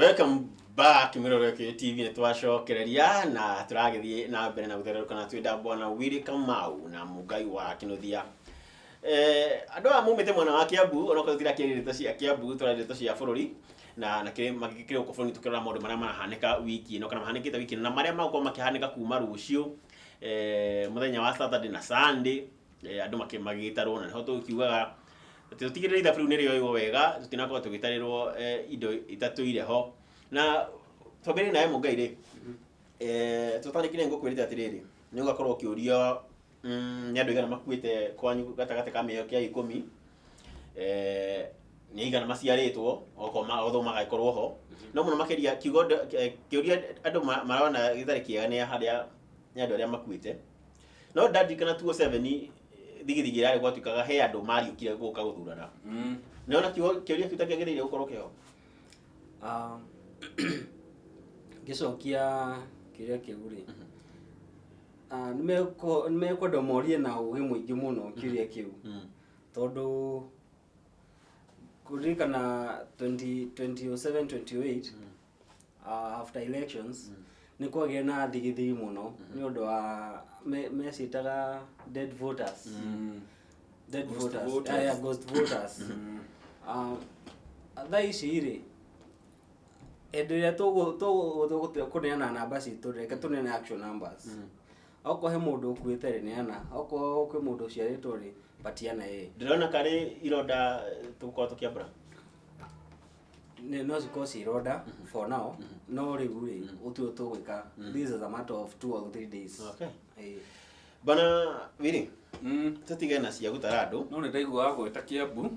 Welcome back Miroro TV. Nĩ twacokereria na tũragĩthiĩ na mbere na gũthererũka na twĩnda bwana Willy Kamau na Mũngai wa Kĩnuthia. Andũ aya maumĩte mwena wa Kiambu, onokorwo tũtirakĩaria ndeto cia Kiambu, tũraria ndeto cia bũrũri na kĩrĩ magĩkĩrĩ gũkũ bũrũri, tũkĩrora maũndũ marĩa marahanĩka wiki ĩno kana mahanĩkĩte wiki ĩno na marĩa magũkorwo makĩhanĩka kuma rũciũ, mũthenya wa Saturday na Sunday, andũ magĩtarwo, na nĩho tũkiugaga atĩ tũtigĩrĩre ithabu rĩu nĩrĩoywo wega, tũtinakorwo tũgĩtarĩrwo indo itatũire ho. Na twambĩrĩrie nawe Mũngai rĩ, tũtarĩkire ngũkwĩrĩte atĩrĩrĩ, nĩ ũgakorwo ũkĩũrio nĩ andũ aigana makuĩte kwanyu gatagatĩ ka mĩaka 10, nĩ aigana maciarĩtwo, okorwo otho magagĩkorwo ho. No mũno makĩria kiugo kĩũria andũ marona gĩtarĩ kĩega nĩ harĩa nĩ andũ arĩa makuĩte. No ndandirikana 2007 thigithigi ĩrarĩ gwatuĩkaga he andũ mariũkire gũka gũthurana. Nĩona kĩũria kĩu takĩagĩrĩire gũkorwo kĩho? Ah, ngĩcokia kĩũria kĩu rĩ, nĩmekwenda morie na ũgĩ mũingĩ mũno kĩũria kĩu, tondũ kũririkana 20 2007 2008, after elections nĩ kwagĩa na thigithigi mũno nĩ ũndũ wa meciĩtaga dead voters, dead Ghost voters. Voters. Ah, yeah, ghost voters. Thaa ici rĩ, hĩndĩ ĩrĩa tũgũtua kũneana namba citũ, reke tũneane actual numbers. Okorwo he mũndũ ũkuĩte rĩ, neana. Okorwo kwĩ mũndũ ũciarĩtwo rĩ, patiana ĩ. Ndĩrona karĩ ironda tũgũkorwo tũkĩambũra. No cikorwo ci ironda for now, no rĩu rĩ, ũtue tũgwĩka, this is a matter of 2 or 3 days. Ĩĩ. Bana Willy, tũtige na cia gũtara andũ. No nĩ ndaigua wagweta Kiambu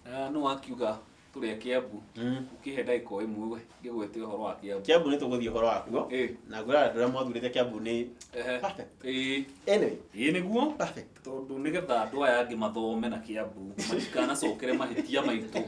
na nĩ wakiuga tũrĩa Kiambu, ũkĩhe ndagĩka o ĩmwe we ngĩgwete ũhoro wa Kiambu. Kiambu nĩ tũgũthiĩ ũhoro wakuo. Na ngwĩra andũ arĩa mwathurĩte Kiambu nĩ perfect. Anyway, Ĩĩ nĩguo. Perfect. Tondũ nĩgetha andũ aya angĩ mathome na Kiambu matikanacokere mahĩtia maitũ,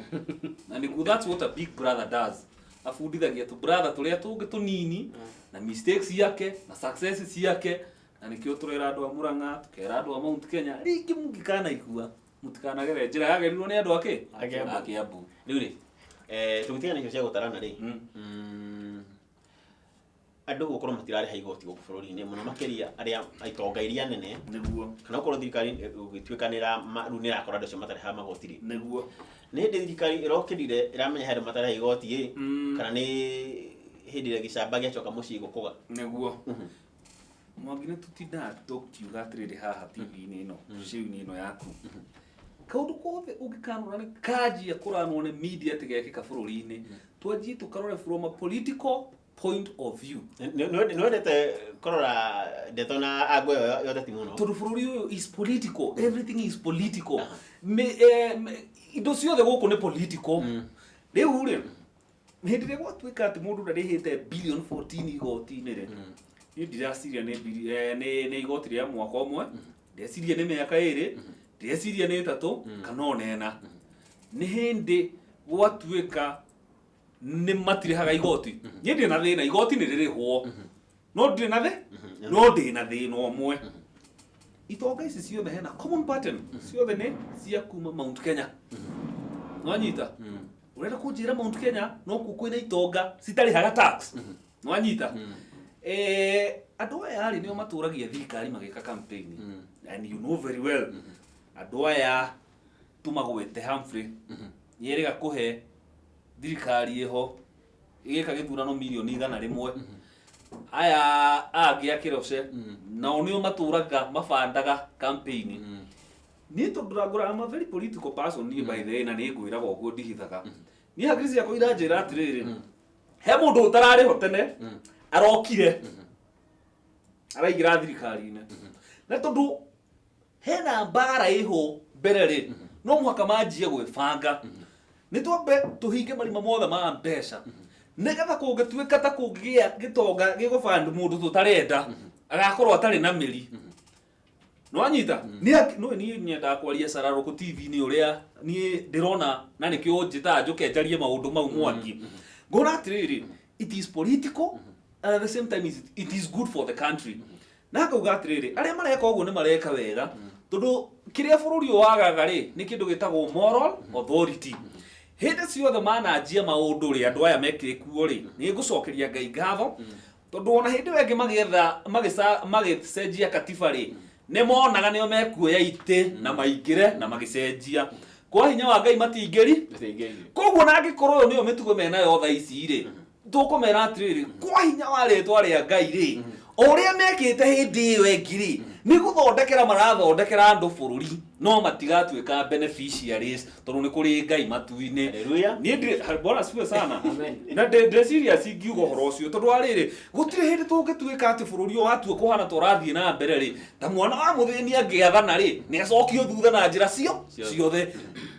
na nĩguo that's what a big brother does, abundithagia tũ brother tũrĩa tũngĩ tũnini na mistakes ciake na success ciake. Na nĩkĩo tũrera andũ a Murang'a, tũkera andũ a Mount Kenya, rĩngĩ mũngĩkanaigua mũtikanagere njĩra yagerirwo nĩ andũ akĩ A Kiambu. A Kiambu. Rĩu rĩ, tũgĩtigana icio cia gũtarana rĩ, andũ gũkorwo matirarĩha igoti gũkũ bũrũri-inĩ, mũno makĩria arĩa itonga iria nene, kana gũkorwo thirikari gũgĩtuĩka rĩu nĩ ĩrakora andũ acio matarĩhaga magoti rĩ, nĩ hĩndĩ thirikari ĩrokĩrire ĩramenya he andũ matarĩha igoti ĩ, kana nĩ hĩndĩ ĩrĩa gĩcamba gĩacoka mũciĩ gũkũga? Nĩguo, Mwangi, nĩ tũtindaga tũkiuga atĩrĩrĩ haha TV-inĩ ĩno, show-inĩ ĩno yaku, kaũndũ kothe ũngĩkanona nĩ kanjia kũranwo nĩ media atĩ gekĩka bũrũri-inĩ, twanjie tũkarore from a political point of view. Nĩ wendete kũrora ndeto na ango ĩyo ya ũteti mũno. Tondũ bũrũri ũyũ is political, everything is political. Indo ciothe gũkũ nĩ political. Rĩu rĩ, hĩndĩ ĩrĩa gwatuĩka atĩ mũndũ ndarĩhĩte billion 14 igoti-inĩ rĩ, niĩ ndiraciria nĩ igoti rĩa mwaka ũmwe, ndeciria nĩ mĩaka 2, ndeciria nĩ 3 kana ona 4. Nĩ hĩndĩ gwatuĩka nĩ matirĩhaga igoti, niĩ ndĩ na thĩna. Igoti nĩ rĩrĩhwo, no ndirĩ na thĩ, no ndĩ na thĩna ũmwe. Itonga ici ciothe hena common pattern, ciothe nĩ cia kuma Mount Kenya. Nwanyita ũrenda kũnjĩra Mount Kenya no kuo kwĩna itonga citarĩhaga tax? Nwanyita andũ aya rĩ, nĩo matũragia thirikari magĩka campaign, and you know very well andũ aya tumagwete Humphrey nĩerĩga kũhe thirikari ĩho ĩgĩka gĩthurano mirioni 100. Aya angĩ a Kĩroce nao nĩo matũraga mabandaga campaign. Niĩ tondũ ndangũra, I'm a very political person niĩ, by the way, na nĩ ngwĩraga ũguo, ndihithaga. Niĩ hakiri ciakwa iranjĩra atĩrĩrĩ, he mũndũ ũtararĩ ho tene arokire araingĩra thirikari-inĩ, na tondũ hena mbara ĩho mbere rĩ, no mũhaka manjie gwĩbanga. Nĩ twambe tũhinge marima mothe ma mbeca, nĩgetha kũngĩtuĩka ta kũngĩgĩa gĩtonga gĩgũband mũndũ tũtarenda, agakorwo atarĩ na mĩri. Nwanyita nĩ no niĩ nyendaga kwaria cararũkũ TV-inĩ ũrĩa niĩ ndĩrona, na nĩkĩo njĩtaga njũke njarie maũndũ mau. Mwangi, ngona atĩrĩrĩ, it is political and at the same time it is good for the country. Na ngauga atĩrĩrĩ, arĩa mareka ũguo nĩ mareka wega, tondũ kĩrĩa bũrũri ũyũ wagaga rĩ, nĩ kĩndũ gĩtagwo moral authority. Hĩndĩ ciothe mananjia maũndũ rĩ, andũ aya mekire kuo rĩ, nĩ ngũcokeria Ngai ngatho, tondũ ona hĩndĩ ĩyo ĩngĩ magĩetha magĩcenjia katiba rĩ, nĩ monaga nĩo mekuoya itĩ na maingĩre na magĩcenjia. Kwa hinya wa Ngai matingĩri. Koguo na angĩkorwo ũyũ nĩyo mĩtugo menayo thaa ici rĩ, tũkũmera atĩrĩrĩ, kwa hinya wa rĩtwa rĩa Ngai rĩ, o ũrĩa mekĩte hĩndĩ ĩyo ĩngĩ rĩ, nĩ gũthondekera marathondekera andũ bũrũri, no matigatuĩka beneficiaries, tondũ nĩ kũrĩ Ngai matu-inĩ. Hallelujah. Niĩ ndirĩ, Bwana asifiwe sana. Amen. Na ndĩ serious ingiuga ũhoro ũcio, tondũ wa rĩrĩ, gũtirĩ hĩndĩ tũngĩtuĩka atĩ bũrũri ũyũ watua kũhana ta ũrathiĩ na mbere rĩ, ta mwana wa mũthĩni angĩathana rĩ, nĩ acokio thutha na njĩra ciothe.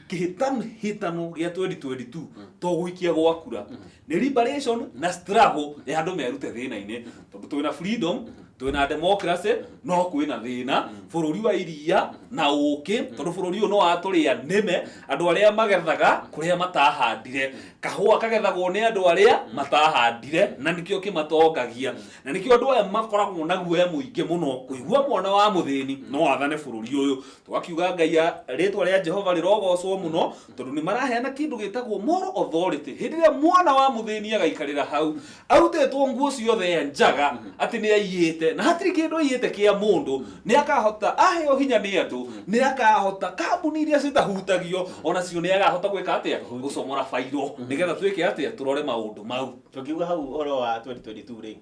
Kĩhĩtahĩtano gĩa 2022 to gũikia gwa kura, nĩ liberation na struggle ya andũ merute thĩna-inĩ, tondũ twĩna freedom, twĩna democracy, no kwĩna thĩna bũrũri wa iria na ũkĩ, tondũ bũrũri ũyũ no watũrĩa nĩme andũ arĩa magethaga kũrĩa matahandire. Kahũa kagethagwo nĩ andũ arĩa matahandire, na nĩkĩo kĩmatongagia, na nĩkĩo andũ aya makoragwo na guoya mũingĩ mũno kũigua mwana wa mũthĩni no athane bũrũri ũyũ. Tũgakiuga Ngai rĩtwa rĩa Jehova rĩrogocwo mũno, tondũ nĩ maraheana kĩndũ gĩtagwo moral authority. Hĩndĩ ĩrĩa mwana wa mũthĩni agaikarĩra hau arutĩtwo nguo ciothe njaga atĩ nĩ aiyĩte, na hatirĩ kĩndũ aiyĩte kĩa mũndũ, nĩ akahota aheo hinya nĩ andũ, nĩ akahota kambuni iria citahutagio onacio nĩ akahota gwĩka atĩa, gũcomora bairo, nĩgetha twĩke atĩa, tũrore maũndũ mau. Tũkiuga hau ũhoro wa 2022 rĩ,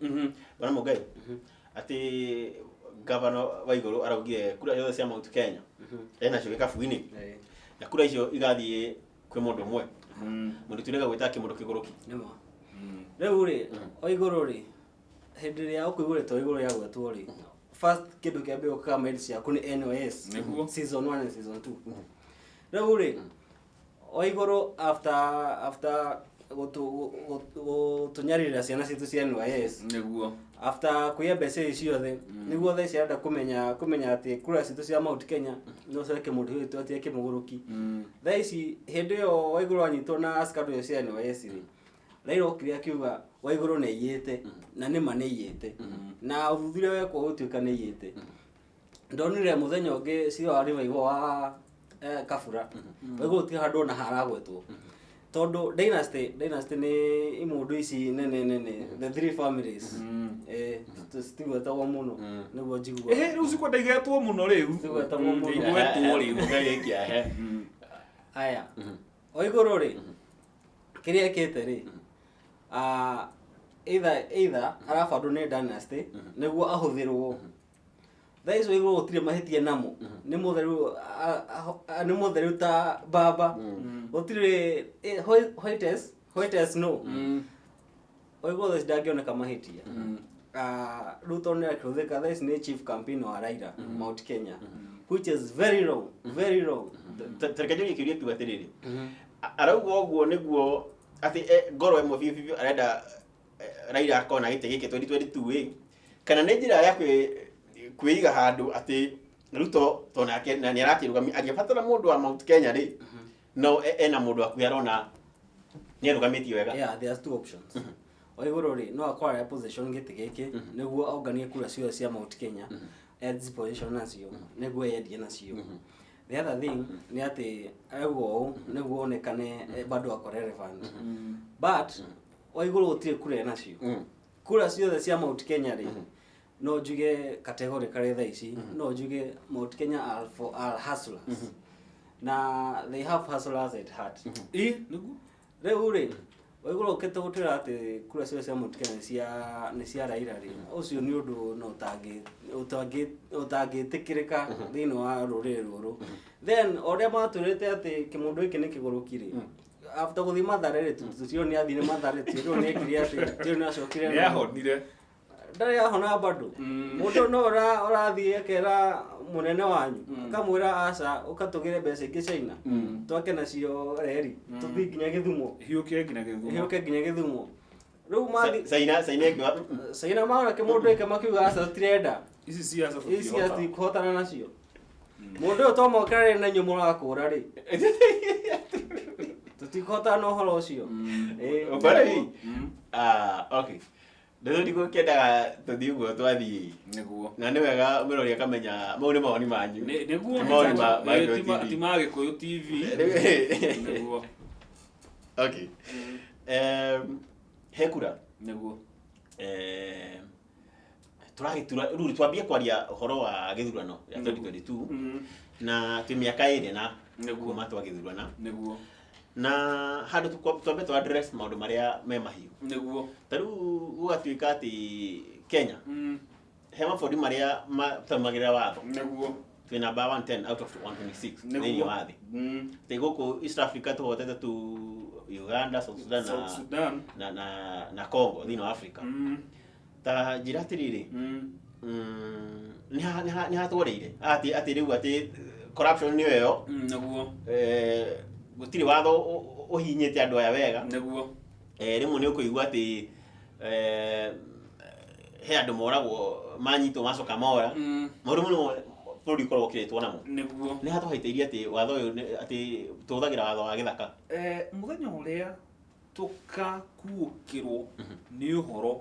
Bwana Mũngai, atĩ gavana wa igũrũ araugire kura ciothe cia Mount Kenya enacio gĩkabu-inĩ, na kura icio igathiĩ kwĩ mũndũ ũmwe, mũndũ tunega gwĩta kĩmũndũ kĩgũrũki. Nĩma. Rĩu rĩ, o igũrũ rĩ, hĩndĩ ĩrĩa ũkũigua rĩtwa igũrũ rĩa gwetwo rĩ, first kĩndũ kĩa mbere gũkaga mind ciaku nĩ NOS. Nĩguo. Season 1 and season 2. Rĩu rĩ, o igũrũ after gũtũnyarĩrĩra ciana citũ cia NYS, Nĩguo. after kũiya mbeca ici ciothe, nĩguo thaa ici arenda kũmenya atĩ kura citũ cia Mount Kenya no coke mũndũ ũyũ atĩ kĩmũgũrũki. Thaa ici hĩndĩ ĩyo Waigũrũ anyitwo na scandal ĩyo cia NYS rĩ, Raila okire akiuga Waigũrũ nĩ aiyĩte, na nĩma nĩ aiyĩte, na ũthuthuria wekwo gũtuĩka nĩ aiyĩte. Ndonire mũthenya ũngĩ cira wa revival wa Kabura, Waigũrũ ti handũ ona haragwetwo, tondũ dynasty nĩ imũndũ ici nene nene, the three families, citigwetagwo mũno nĩguo njiguaga. Ĩhĩ, rĩu cikwenda igetwo mũno rĩu. Citigwetagwo mũno. Igwetwo rĩu. Mũngai gĩkia he. Aya, o igũrũ rĩ, kĩrĩa ekĩte rĩ, either arabandwo nĩ dynasty nĩguo ahũthĩrwo. Thaa icio igũrũ gũtirĩ mahĩtia namo, nĩ mũtheru, nĩ mũtheru ta baba, gũtirĩ whitest no o igũrũ thaa ici ndangĩoneka mahĩtia. Ruto nĩ akĩhũthĩka thaa ici nĩ chief campaign wa Raila Mount Kenya, which is very wrong, very wrong. Tareke njũrie kĩũria kiu atĩrĩrĩ, arauga ũguo nĩguo atĩ ngoro ĩmwe biũ biũ arenda Raila akorwo na gĩtĩ gĩkĩ 2022 ĩ, kana nĩ njĩra ya kwĩiga handũ atĩ Ruto to nake na nĩ arakĩrũgamia, angĩbatara mũndũ wa Mount Kenya rĩ, no ena mũndũ hakuhĩ arona nĩ arũgamĩtie wega? Yeah, there's two options. O igũrũ rĩ, no akorwo arĩ position gĩtĩ gĩkĩ nĩguo onganie kura ciothe cia Mount Kenya, ends position nacio nĩguo yendie nacio. The other thing nĩ atĩ arauga ũũ nĩguo onekane bado ako relevant, but o igũrũ gũtirĩ kura enacio. Kura ciothe cia Mount Kenya rĩ, no njuge categorically thaa ici, no njuge Mount Kenya are for are hustlers, na they have hustlers at heart. Ĩ, nĩguo. Rĩu rĩ, Waigũrũ ũkĩte gũtwĩra atĩ kura ciothe cia Mount Kenya nĩ cia Raila rĩ, ũcio nĩ ũndũ no ũtangĩtĩkĩrĩka thĩinĩ wa rũrĩrĩ rũrũ. Then o ũrĩa matwĩrĩte atĩ kĩmũndũ gĩkĩ nĩ kĩgũrũki rĩ, after gũthiĩ Mathare rĩ, tũtiũĩ nĩ athire Mathare, tũtiũĩ nĩ ekire atĩa, tũtiũĩ nĩ acokire. Nĩ ahonire. Ndarĩ ahona bado. Mũndũ no ũrathiĩ akera mũnene wanyu, akamwĩra aca ũkatũgĩre mbeca ingĩ China, twake nacio reri tũthiĩ nginya Gĩthumo. Hiũke nginya Gĩthumo. Hiũke nginya Gĩthumo. Rĩu mathi Saina Saina ĩngĩ China maona kĩmũndũ gĩkĩ makiuga aca tũtirenda. Ici ciaca ici tũtingĩhota. Tũtikũhotana nacio. Mũndũ ũyũ twamokera rĩ na inyuĩ mũrakũra rĩ, tũtikũhotana na ũhoro ũcio. Ĩĩ. Ũkwara ah, okay, ndĩrĩ ndigũkĩendaga tũthiĩ ũguo twathiĩ. Nĩguo. Na nĩ wega mũrori akamenya mau nĩ mawoni manyu. Nĩguo. Ti mawoni ma Gĩkũyũ Ti TV. ma Gĩkũyũ TV. Nĩguo. Okay. He kura. Nĩguo. Tũragĩtura rĩu twambie kwaria ũhoro wa gĩthurano ya 2022 na twĩ mĩaka ĩrĩ na kuma twagĩthurana. Nĩguo. Na handũ twambe twa address maũndũ marĩa me mahiũ. Nĩguo. Ta rĩu gũgatuĩka atĩ Kenya he mabũrũri marĩa matarũmagĩrĩra watho. Nĩguo. Twĩ namba 110 out of 126 thĩinĩ wa thĩ. Atĩ gũkũ East Africa tũhotete tu Uganda, South Sudan South na Sudan. na Congo thĩinĩ wa Africa. Ta njĩra atĩrĩrĩ, nĩ hatworeire atĩ rĩu atĩ corruption nĩyo ĩyo. Nĩguo. Gũtirĩ watho ũhinyĩte andũ aya wega. Nĩguo. Rĩmwe nĩ ũkũigua atĩ he andũ moragwo manyitwo macoka mora. Maũndũ mũno bũrũri ũkoragwo ũkĩrĩtwo namo. Nĩguo. Nĩ hatũhaitĩirie atĩ watho ũyũ atĩ tũhũthagĩra watho wa gĩthaka. Mũthenya ũrĩa tũkakuũkĩrwo nĩ ũhoro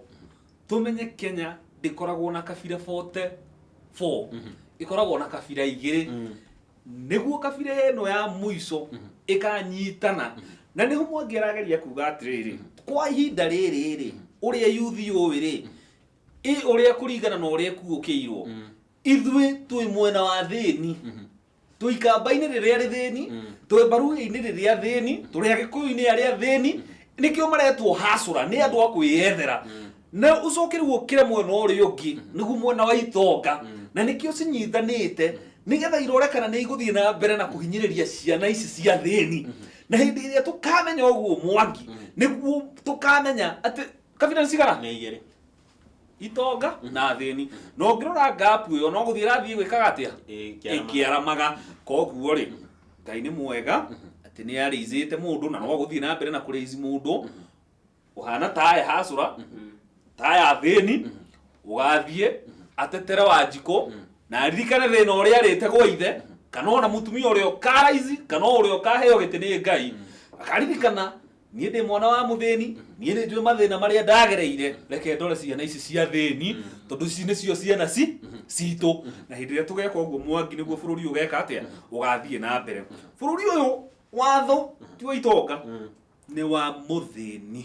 tũmenye Kenya ndĩkoragwo na kabira 44, ĩkoragwo na kabira igĩrĩ. Nĩguo kabira ĩno ya mũico ĩkanyitana. Na nĩho Mwangi arageria kuga atĩrĩrĩ, kwa ihinda rĩrĩ rĩ, ũrĩa yuthi ũĩ rĩ, ũrĩa kũringana na ũrĩa ĩkuũkĩirwo, ithuĩ twĩ mwena wa thĩni, twĩ ikamba-inĩ rĩrĩa rĩthĩni, twĩ mbaruĩ-inĩ rĩrĩa thĩni, tũrĩ agĩkũyũ-inĩ arĩa thĩni, nĩkĩo maretwo hacũra, nĩ andũ a kwĩyethera. Na ũcoke rĩu ũkĩre mwena ũrĩa ũngĩ, nĩguo mwena wa itonga, na nĩkĩo cinyitanĩte nĩgetha irore kana nĩ igũthiĩ na mbere na kũhinyĩrĩria ciana ici cia thĩni. Na hĩndĩ ĩrĩa tũkamenya ũguo Mwangi, nĩguo tũkamenya atĩ kabira nĩ cigana? Nĩ igĩrĩ. Itonga na thĩni. Na ũngĩrora gap ĩyo no gũthiĩ ĩrathiĩ gwĩkaga atĩa? Ĩkĩaramaga. Koguo rĩ, Ngai nĩ mwega atĩ nĩ arĩizĩte mũndũ na no gũthiĩ na mbere na kũrĩizi mũndũ ũhana ta aya hacũra, ta aya thĩni, ũgathiĩ atetere Wanjikũ na aririkane thĩna ũrĩa arĩte gwa ithe, kana ona mũtumia ũrĩa ũkaraizi, kana ũrĩa ũkaheo gĩtĩ nĩ Ngai, akaririkana niĩ ndĩ mwana wa mũthĩni, niĩ nĩ njũĩ mathĩna marĩa ndagereire, reke ndore ciana ici cia thĩni, tondũ ici nĩcio ciana citũ. Na hĩndĩ ĩrĩa tũgeka ũguo Mwangi, nĩguo bũrũri ũgeka atĩa? Ũgathiĩ na mbere. Bũrũri ũyũ watho ti wa itonga, nĩ wa mũthĩni.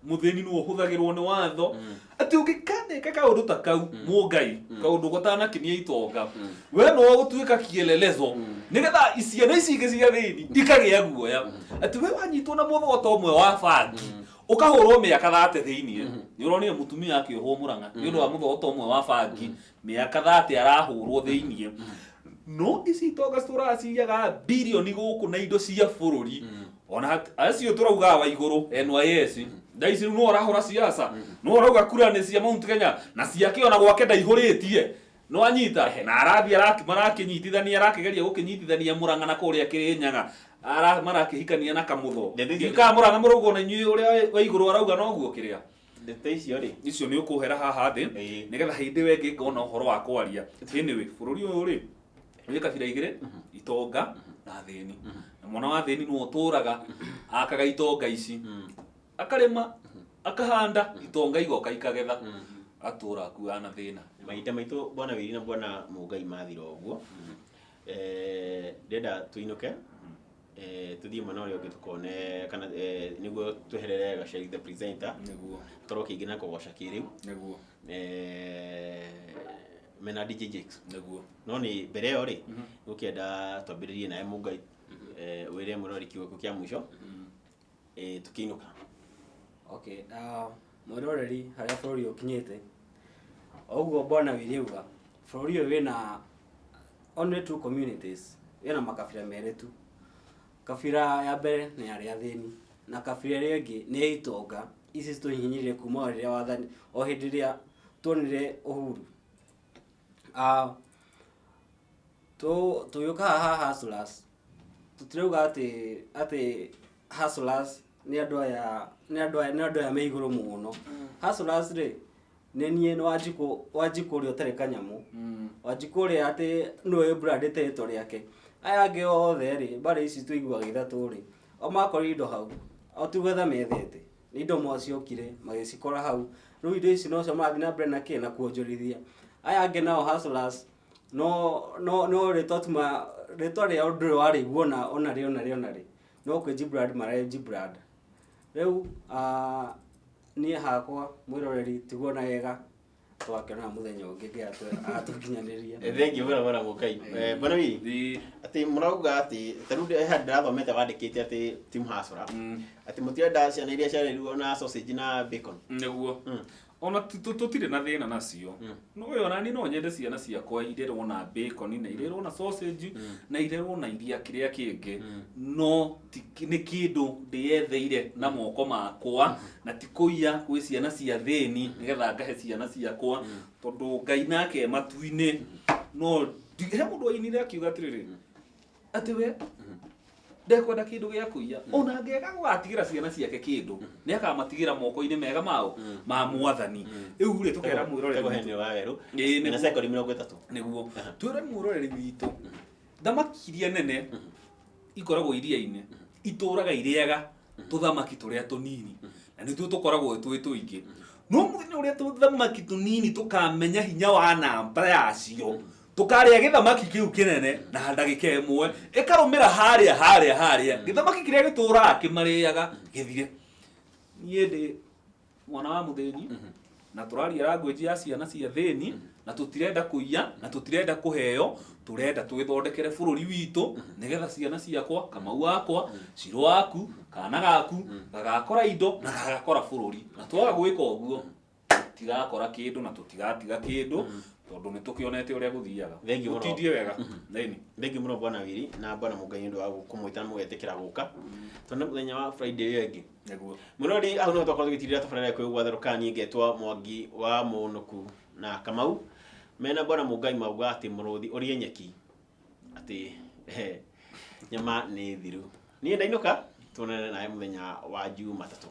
Mũthĩni nĩwe ũhũthagĩrwo nĩ watho. Atĩ ũngĩkaneka kaũndũ ta kau, Mũngai, kaũndũ gatanakinyia itonga, we no ũgũtuĩka kielelezo, nĩgetha ciana ici ingĩ cia thĩni ikagĩa guoya. Atĩ we wanyitwo na mũthoto ũmwe wa bangi, ũkahũrwo mĩaka 30 thĩiniĩ. Nĩ ũronire mũtumia akĩohwo Mũrang'a nĩ ũndũ wa mũthoto ũmwe wa bangi, mĩaka 30 arahũrwo thĩiniĩ. No ici itonga citũraga ciiyaga birioni gũkũ na indo cia bũrũri. Ona acio tũraugaga wa igũrũ NYS, thaa ici rĩu no arahũra siasa, no arauga kura nĩ cia Mount Kenya, na ciake ona gwake ndaihũrĩtie. No anyita na arathiĩ marakĩnyitithania, arakĩgeria gũkĩnyitithania Mũrang'a na kũrĩa Kĩrĩnyaga, marakĩhikania na Kamũtho. Ndiũĩ Mũrang'a mũrauga ona inyuĩ ũrĩa wa igũrũ arauga noguo kĩrĩa. Ndeto icio rĩ, icio nĩ ũkũhera haha thĩ, nĩgetha hĩndĩ ĩyo ĩngĩ ngona ũhoro wa kwaria. Anyway, bũrũri ũyũ rĩ, wĩ kabira igĩrĩ, itonga na thĩni. Na mwana wa thĩni nĩwe ũtũraga akaga itonga ici, akarĩma, akahanda, itonga igoka ikagetha, atũra akuaga na thĩna. Mahinda maitũ bwana Wĩri na bwana Mũngai mathira ũguo. Ndĩrenda tũinũke, tũthiĩ mwena ũrĩa ũngĩ tũkone kana nĩguo tweherere Gaceri the presenter. Nĩguo. Tũkorwo kĩingĩ na kũgoca kĩrĩu. Nĩguo. Mena DJ Jakes. Nĩguo. No nĩ mbere ĩyo rĩ, gũkĩenda twambĩrĩrie nawe Mũngai, wĩre mũrori kiugo kĩa mũico, tũkĩinũka. Okay, mwĩroreri harĩa bũrũri ũkinyĩte, o ũguo bwana Wĩri auga, bũrũri ũyũ wĩna only two communities, wĩna makabira merĩ tu. Kabira ya mbere nĩ arĩa athĩni, na kabira ĩrĩa ĩngĩ nĩ ya itonga, ici citũhihinyire kuma o rĩrĩa wathani, o hĩndĩ ĩrĩa tuonire uhuru. Tũgĩũka haha hustlers, tũtirauga atĩ hustlers nĩ andũ aya, nĩ andũ aya, nĩ andũ aya me igũrũ mũno. Hustlers rĩ, nĩ niĩ nĩ Wanjikũ ũrĩa ũtarĩ kanyamũ. Wanjikũ ũrĩa atĩ nĩwe brandĩte rĩtwa rĩake. Aya angĩ othe rĩ, mbarĩ ici tũiguaga ithatũ rĩ, o makorire indo hau, o ti gwetha methete. Nĩ indo mwaciokire, magĩcikora hau. Rĩu indo ici nocio marathiĩ na mbere na kĩ, na kuonjorithia. Aya angĩ nao hustlers, no rĩtwa tu rĩtwa rĩao ndũrĩ warĩigua ona rĩ, ona rĩ, ona rĩ. No kwĩ G-brand mara G-brand. Rĩu niĩ hakwa mwĩroreri tiguo na wega, twakĩonana mũthenya ũngĩ Ngai atũkinyanĩria. Thank you mũno bwana Mũkai. Bwana Wili, atĩ mũrauga atĩ ta rĩu he handũ ndĩrathomete wandĩkĩte atĩ team Hustler, atĩ mũtirenda ciana iria ciarerirwo na sausage na bacon. Nĩguo. Ona tũtirĩ na thĩna nacio. No ũyũ ona niĩ no nyende ciana ciakwa irerwo na bacon na irerwo na sausage na irerwo na iria kĩrĩa kĩngĩ, no nĩ kĩndũ ndĩyetheire na moko makwa na ti kũiya gwĩ ciana cia thĩni nĩgetha ngahe ciana ciakwa, tondũ Ngai nake matu-inĩ no he mũndũ wainire akiuga atĩrĩrĩ atĩ we ndekwenda kĩndũ gĩa kũiya, ona angĩaga gũgatigĩra ciana ciake kĩndũ, nĩ akamatigĩra moko-inĩ mega mao ma Mwathani. Rĩu rĩ, tũkera mwĩroreri Tego witũ heni wa werũ. Ĩĩ, Na nĩguo. sekondi 30. Nĩguo twĩre mwĩroreri witũ, thamaki iria nene ikoragwo iria-inĩ itũraga irĩaga tũthamaki tũrĩa tũnini, na nĩtuo tũkoragwo twĩ tũingĩ. No mũthenya ũrĩa tũthamaki tũnini tũkamenya hinya wa namba yacio, tũkarĩa gĩthamaki kĩu kĩnene na ndagĩka ĩmwe ĩkarũmĩra harĩa harĩa harĩa, gĩthamaki kĩrĩa gĩtũraga kĩmarĩaga gĩthire. Niĩ ndĩ mwana wa mũthĩni na tũraria language ya ciana cia thĩni, na tũtirenda kũiya na tũtirenda kũheo, tũrenda twĩthondekere bũrũri witũ nĩgetha ciana ciakwa, Kamau wakwa, Ciro waku, kana gaku gagakora indo na gagakora bũrũri. Na twaga gwĩka ũguo tũtigakora kĩndũ na tũtigatiga kĩndũ, tondũ nĩ tũkĩonete ũrĩa gũthiaga. Thank you mũno. Ũtindie wega Thĩni. Thank you mũno bwana Wili na bwana Mũngai nĩ ũndũ wa kũmwĩta na mũgetĩkĩra gũka. Tondũ mũthenya wa Friday ĩyo ĩngĩ. Nĩguo. Mũrori hau no twakorwo tũgĩtirĩra tabarĩra ĩyo gwatherũka. Niĩ ngetwo Mwangi wa Mũnũku na Kamau mena bwana Mũngai mauga atĩ mũrũthi ũrĩe nyeki, atĩ nyama nĩ thiru. Niĩ ndainũka, tuonane nawe mũthenya wa Jumatatũ.